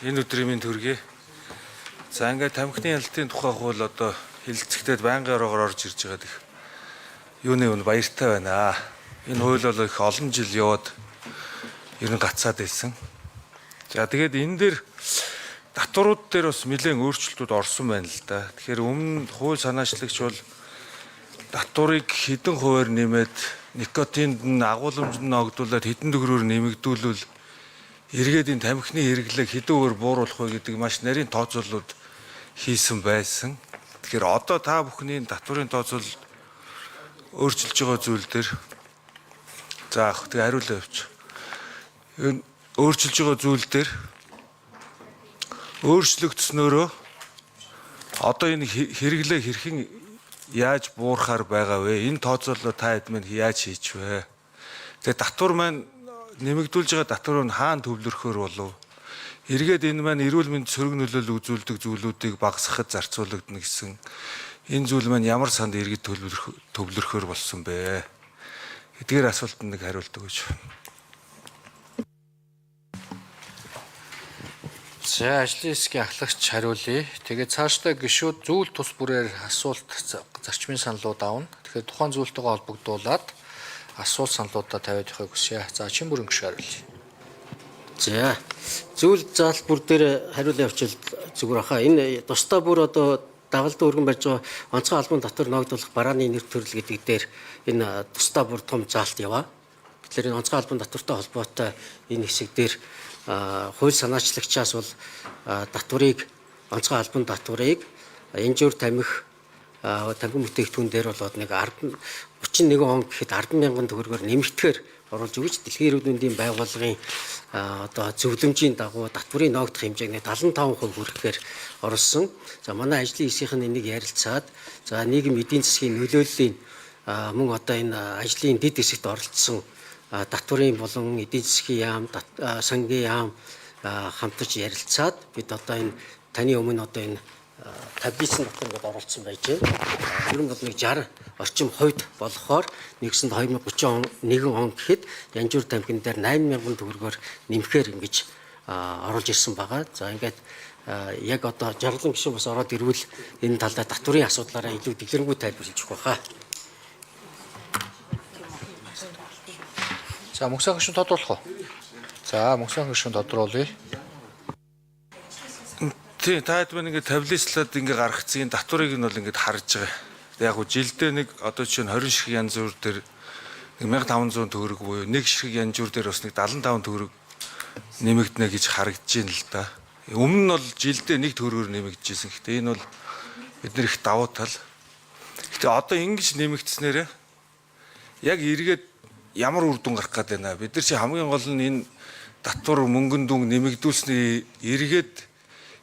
Энэ өдрийн минь төргий. За ингээд тамхины ялтын тухай хууль одоо хилцэгдээд байнгын ороогоор орж ирж байгаад их юуны үн баяртай байна. Энэ хууль бол их олон жил яваад ер нь гацаад байсан. За тэгээд энэ дээр татварууд дээр бас нэлээд өөрчлөлтүүд орсон байна л да. Тэгэхээр өмнө хууль санаачлагч бол татварыг хэдэн хувиар нэмээд никотинд нь агуулмжинд нь огдуулаад хэдэн төгрөгөөр нэмэгдүүлвэл эргээд энэ тамхины хэрэглээг хэдэн өөр бууруулах вэ гэдэг маш нарийн тооцоолууд хийсэн байсан. Тэгэхээр одоо та бүхний татварын тооцоол өөрчилж байгаа зүйл дээр за ах тэгээ хариулаа явууч. Энэ өөрчилж байгаа зүйл дээр өөрчлөгдснөөрөө одоо энэ хэрэглээ хэрхэн яаж буурахаар байгаа вэ? Энэ тооцоолоо та хэд минь яаж хийч вэ? Тэгээ татвар маань нэмэгдүүлж байгаа татвар нь хаана төвлөрөхөр болов? Эргээд энэ маань эрүүл мэнд сөрөг нөлөөлөл үзүүлдэг зүйлүүдийг багасгахад зарцуулагдана гэсэн энэ зүйл маань ямар санд иргэд төвлөрөхөр болсон бэ? Эдгээр асуултанд нэг хариулт өгөөч. За ажлын хэсгийн ахлагч хариулъя. Тэгээд цаашдаа гишүүд зүйл тус бүрээр асуулт зарчмын саналууд авна. Тэгэхээр тухайн зүйлтэйгээ холбогдуулаад асуулт саналуудаа тавиад явахыг хүсье. За чин бүрэн гишүүн хариулъя. За зүйл заалт бүр дээр хариулаа явуучвал зүгээр хаа. Энэ тусдаа бүр одоо дагалдан өргөн барьж байгаа онцгой албан татвар ноогдуулах барааны нэр төрөл гэдэг дээр энэ тусдаа бүр том заалт яваа. Тэгэхээр энэ онцгой албан татвартай холбоотой энэ хэсэг дээр хууль санаачлагчаас бол татварыг онцгой албан татварыг янжуур тамхи тамхин бүтээгдэхүүн дээр болоод нэг 10 31 он гэхэд 10 мянган төгрөгөөр нэмэгдэхээр оруулж өгч дэлхийн эрүүл мэндийн байгууллагын одоо зөвлөмжийн дагуу татварын ноогдох хэмжээг нэг 75% хүрэхээр оруулсан. За манай ажлын хэсгийнх нь энийг ярилцаад за нийгэм эдийн засгийн нөлөөллийн мөн одоо энэ ажлын дэд хэсэгт оролцсон татварын болон эдийн засгийн яам, сангийн яам хамтарч ярилцаад бид одоо энэ таны өмнө одоо энэ таблицын дотор ингээд оруулсан байж байна. Ер нь бол нэг 60 орчим хувьд болохоор нэгсэнд 2031 он гэхэд янжуур тамхин дээр 8000 төгрөгөөр нэмэхээр ингэж оруулж ирсэн байгаа. За ингээд яг одоо жаргалан гишүүн бас ороод ирвэл энэ талдаа татварын асуудлаараа илүү дэлгэрэнгүй тайлбарлаж өгөх байхаа. За мөнхсөн гишүүн тодруулах уу? За мөнхсөн гишүүн тодруулъя. Тийм та хэд маань ингээд таблицлаад ингээд гаргацсан татварыг нь бол ингээд харж байгаа. Яг гоо жилдээ нэг одоо жишээ нь 20 ширхэг янзуур дээр 1500 төгрөг буюу нэг ширхэг янзуур дээр бас нэг 75 төгрөг нэмэгдэнэ гэж харагдаж байна л да. Өмнө нь бол жилдээ нэг төгрөгөөр нэмэгдэжсэн. Гэтэ энэ бол бид нар их давуу тал. Гэтэ одоо ингэж нэмэгдснээр яг эргээд ямар үр дүн гарах гээд байна. Бид нар чи хамгийн гол нь энэ татвар мөнгөн дүн нэмэгдүүлсний эргээд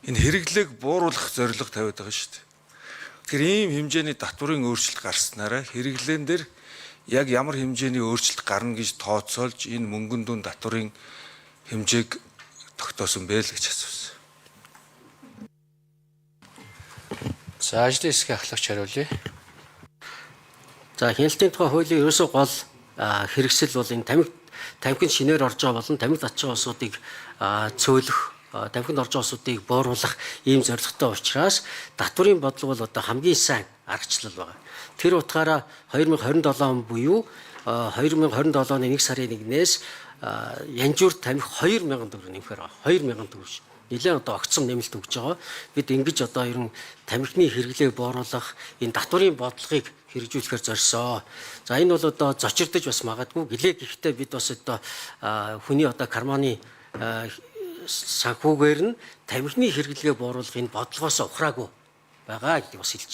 энэ хэрэглээг бууруулах зорилго тавиад байгаа шүү дээ. Тэгэхээр ийм хэмжээний татварын өөрчлөлт гарснараа хэрэглээн дээр яг ямар хэмжээний өөрчлөлт гарна гэж тооцоолж энэ мөнгөн дүн татварын хэмжээг тогтоосон бэ л гэж асуусан. За ажлын хэсгийн ахлагч хариулъя. За хяналтын тухай хуулийн ерөөсөө гол хэрэгсэл бол энэ тамхинд шинээр орж байгаа болон тамхи татж байгаа улсуудыг цөөлөх, тамхинд орж байгаа улсуудыг бууруулах ийм зорилготой учраас татварын бодлого бол одоо хамгийн сайн аргачлал байгаа. Тэр утгаараа 2027 он буюу 2027 оны 1 сарын 1-ээс янжуур тамхи 2000 төгрөг нэмэхээр байгаа. 2000 төгрөг. Нэлээд одоо огцом нэмэлт өгж байгаа. Бид ингэж одоо ер нь тамхины хэрэглээг бууруулах энэ татварын бодлогыг хэрэгжүүлэхээр зорьсоо. За энэ бол одоо зочирдож бас магадгүй гэлээ гэхдээ бид бас одоо хүний одоо карманы санхүүгээр нь тамхины хэрэглэгээ бууруулах энэ бодлогоос ухраагүй байгаа гэдгийг бас хэлж.